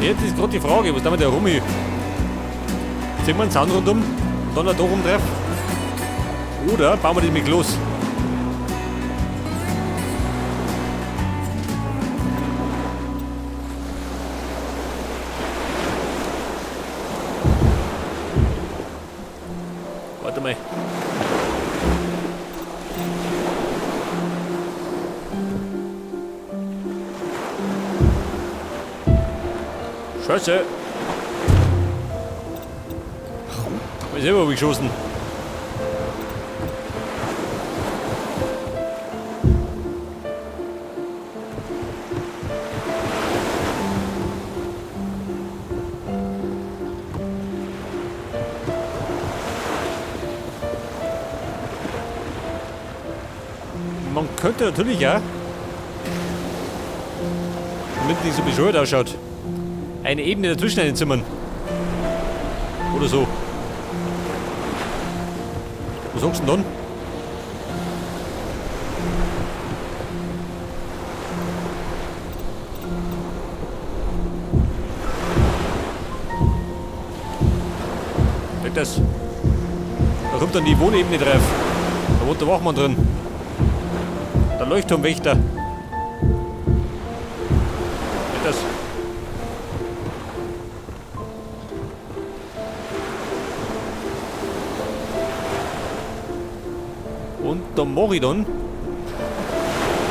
Jetzt ist gerade die Frage, was da mit der rum? Ziehen wir einen Zaun rundum und dann da rum drauf? Oder bauen wir das mit los? Warte mal. Scheiße. Hab ich selber geschossen. Man könnte natürlich ja, damit es nicht so bescheuert ausschaut, eine Ebene dazwischen einzimmern. Oder so. Was sagst du denn dann? Das. Da kommt dann die Wohnebene drauf. Da wohnt der Wachmann drin. Der Leuchtturmwächter. Das. Und der Moridon.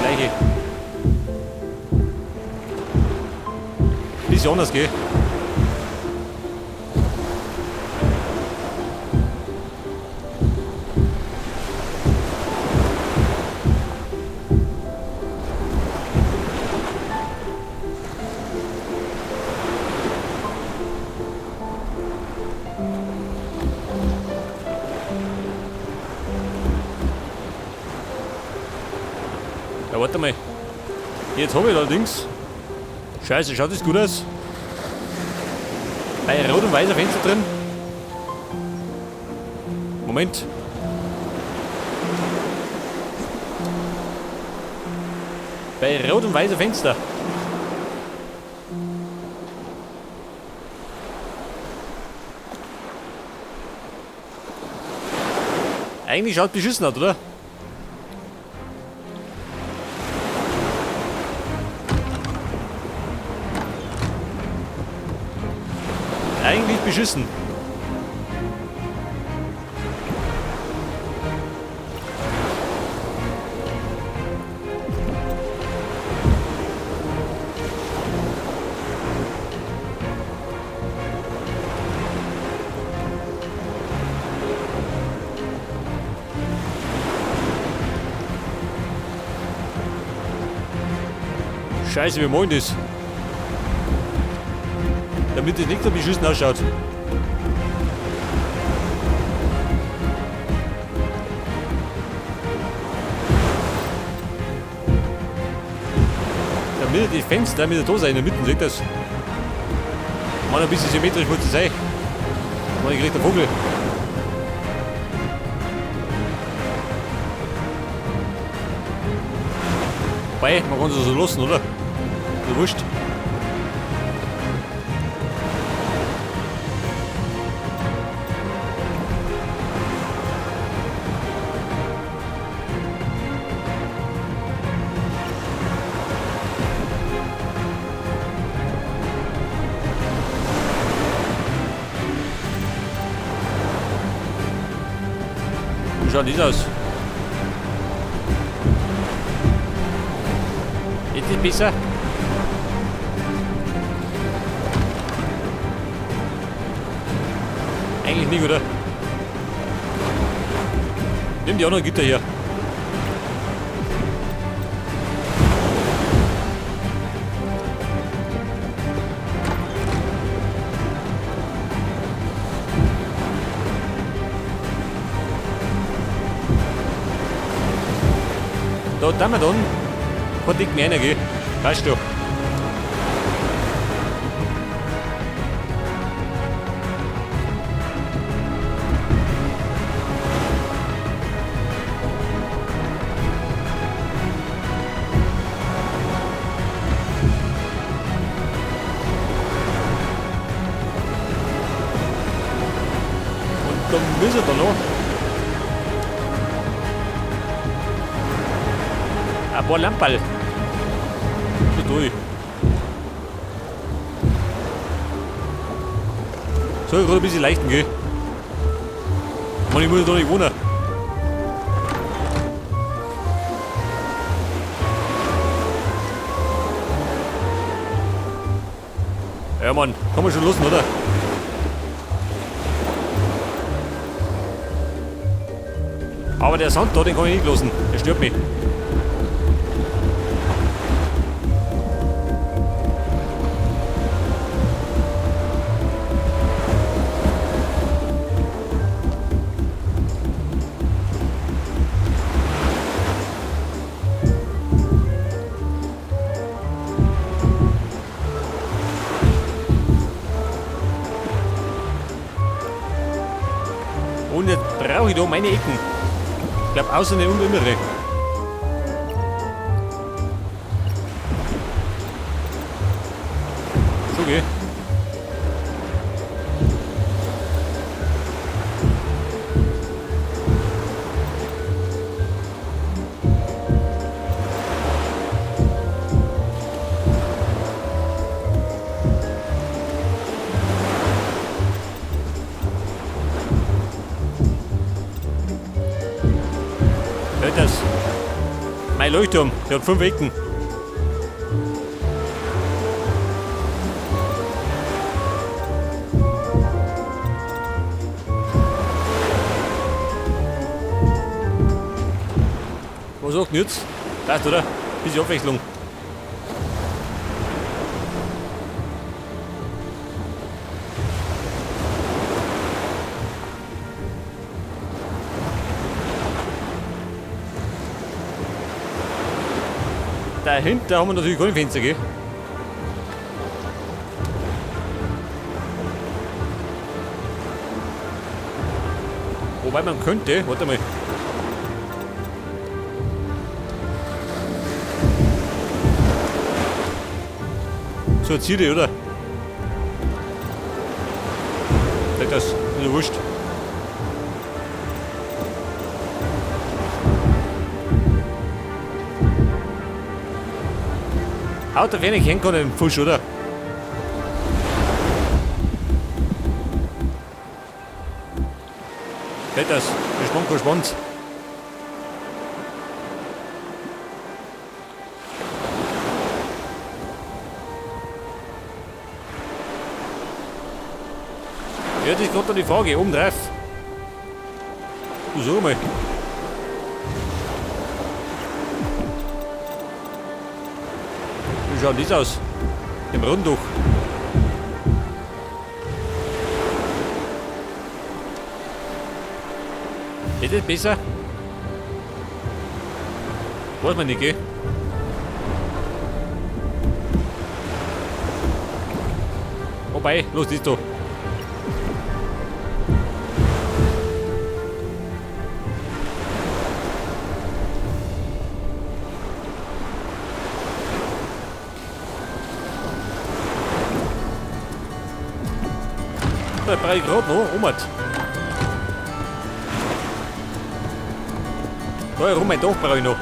Gleiche. Bisschen anders, gell? Ja, warte mal. Jetzt habe ich allerdings. Scheiße, schaut das gut aus? Bei rot und weißer Fenster drin. Moment. Bei rot und weißer Fenster. Eigentlich schaut beschissen aus, oder? Eigentlich beschissen. Scheiße, wir wollen das. Damit es nicht so beschissen ausschaut. Damit die Fenster mit der Dose in der Mitte, seht das? Man, ein bisschen symmetrisch muss das sein. Man, ich krieg den Vogel. Wobei, man kann es so lassen, oder? Ist wurscht. Wie schaut das aus? Jetzt ist besser. Eigentlich nicht, oder? Nimm die anderen Gitter hier. Da tun wir dann kein Dick mehr reingehen. Weißt du. da müssen da noch ein paar Lamperl. So durch. Soll gerade ein bisschen leichten, gell? Mann, ich muss da nicht wohnen. Ja, Mann, kann man schon lassen, oder? Aber der Sand da, den kann ich nicht lassen. Der stört mich. Und jetzt brauche ich da meine Ecken. Ich glaube, außer und innere. So, gell? Das. Mein Leuchtturm, der hat 5 Ecken. Was sagt denn jetzt? Passt, oder? Bisschen Abwechslung. Dahinter haben wir natürlich keine Fenster, gell? Wobei man könnte, warte mal. So eine Zierde, oder? Das ist ja wurscht. Haut der wenig hängen kann im Fusch, oder? Geht das? Der Schwank kein Schwanz. Ja, das ist gerade die Frage, oben drauf. Du sag mal. Wie schaut das aus? Im Rundduch. Ist das besser? Weiß man nicht, gell? Wobei, los ist da. Da brauche ich gerade noch, Omert. Da herum mein Dach brauche ich noch.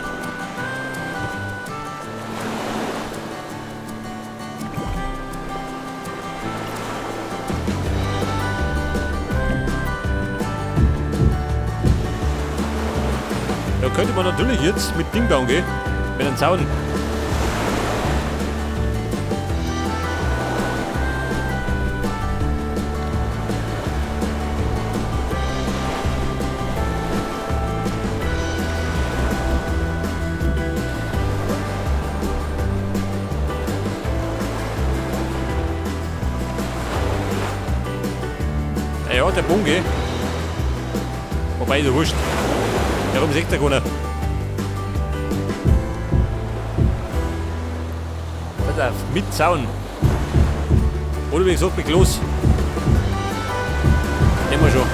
Da könnte man natürlich jetzt mit Ding bauen gehen, mit einem Zaun. Ja, der Bunge. Wobei, ist ja wurscht. Warum sieht der keiner? Pass auf, mit Zaun. Oder wie gesagt, mit Klos. Nehmen wir schon.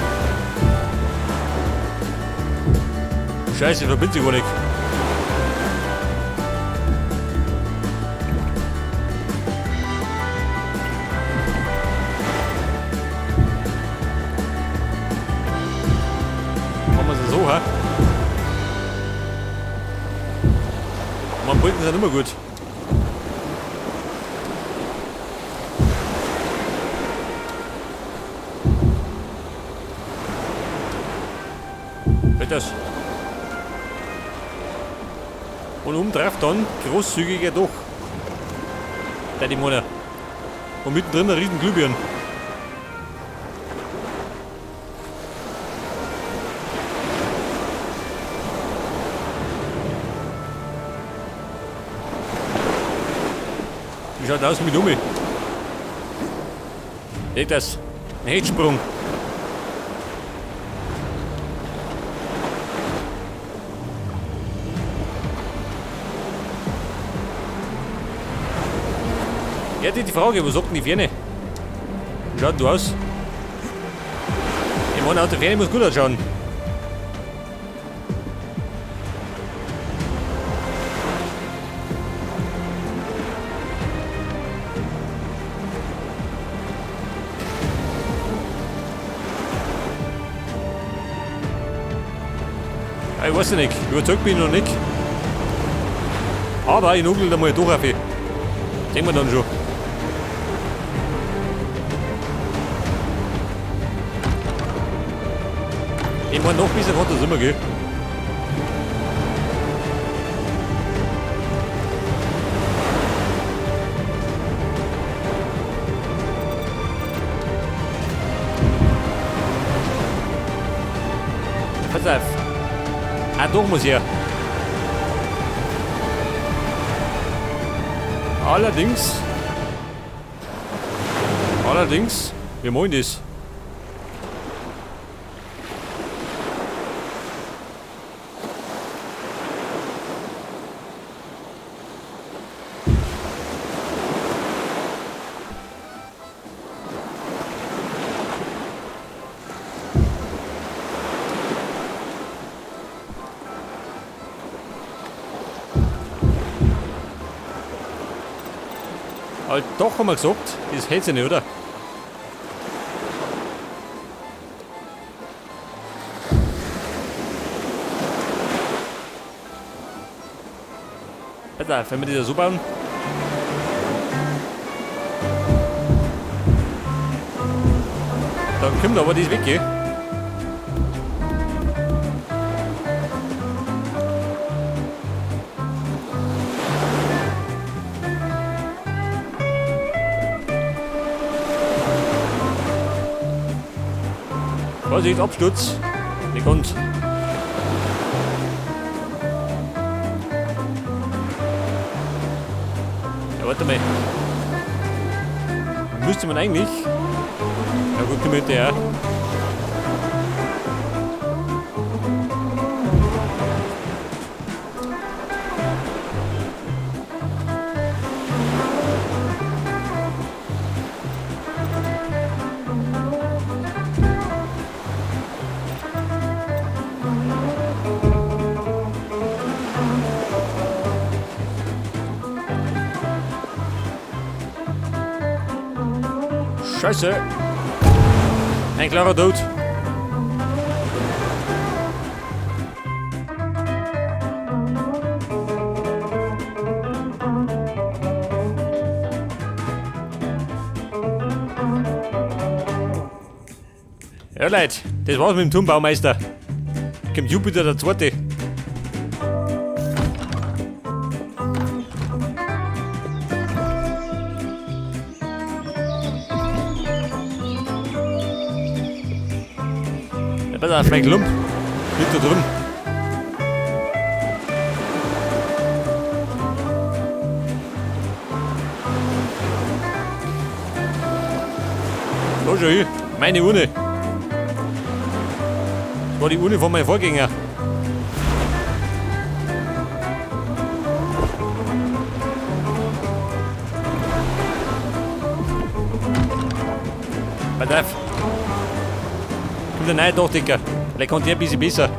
Scheiße, verbindet sich gar nicht. nicht mehr gut. Wird das? Und oben drauf dann großzügiger Dach. Der die Mona. Und mittendrin ein riesen Glühbirnen. Wie schaut aus mit Ummi? Seht das? Ein Hechtsprung. Ja, die Frage, was sagt denn die Ferne? Wie schaut denn du aus? Ich meine, auch die Ferne muss gut ausschauen. Ich weiß ja nicht, überzeugt bin ich noch nicht. Aber ich nugel da mal durch auf. Sehen wir dann schon. Ich meine, noch besser kann das immer gehen. Pass auf. Ah, doch muss her. Allerdings, wir wollen das. Aber doch haben wir gesagt, das hält sich nicht, oder? Pass auf, wenn wir das ja so bauen. Dann kommt aber das weg, gell? Vorsicht, Absturz. Nicht ganz. Ja, warte mal. Müsste man eigentlich. Ja gut, komm hinterher. Scheiße! Ein klarer Tod. Ja Leute, das war's mit dem Turmbaumeister. Kommt Jupiter der Zweite. Ja, pass auf, mein Klump liegt da drin. Da schau hin, meine Urne. Das war die Urne von meinem Vorgänger. Pass auf. Kommt der neue Dachdecker. Vielleicht kann der ein bisschen besser.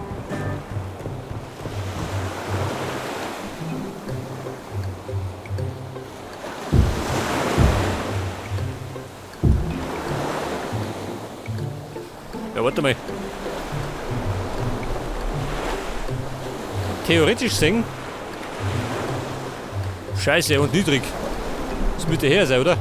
Ja, warte mal. Theoretisch gesehen Scheiße und niedrig. Das müsste her sein, oder?